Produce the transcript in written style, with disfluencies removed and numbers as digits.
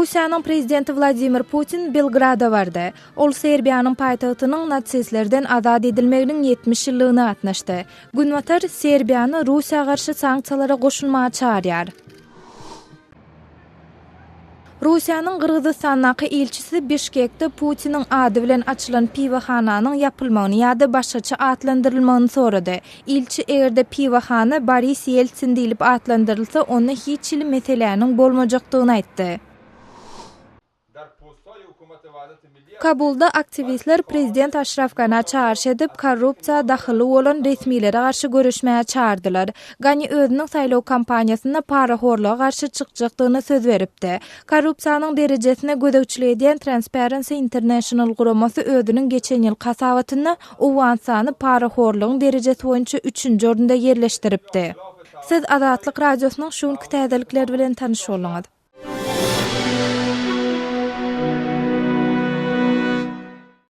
Russiýanyň Prezidenti Wladimir Putin Belgrada bardy. Ol Serbiýanyň paýtagtynyň nasistlerden azat edilmeginiň 70 ýyllygyna gatnaşdy. Günbatar Serbiýany Russiýa garşy sanksiýalara goşulmaga çagyrýar. Russiýanyň Gyrgyzystandaky ilçisi Bişkekde Putiniň ady bilen açylan piwohananyň ýapylmagyny ýa-da başgaça atlandyrylmagyny sorady. Ilçi eger-de piwohana Boris Ýeltsin diýlip atlandyrylsa, onda hiç hili meseläniň bolmajakdygyny aýtdy. Kabulda aktiwistler prezident Aşraf Ganä çagyryş edip, korrupsiýa dahylly bolan resmilere garşy göreşmäge çagyrdylar. Gani özüniň saýlaw kampaniýasynda parahorluga garşy çykjakdygyna söz beripdi. Korrupsiýanyň derejesine gözegçilik edýän Transparency International guramasy özüniň geçen ýylky hasabatynda Owganystany parahorlugyň derejesi boýunça üçünji orunda ýerleşdiripdi. Siz Azatlyk Radiosynyň şu günki täzelikleri bilen tanyş bolduňyz.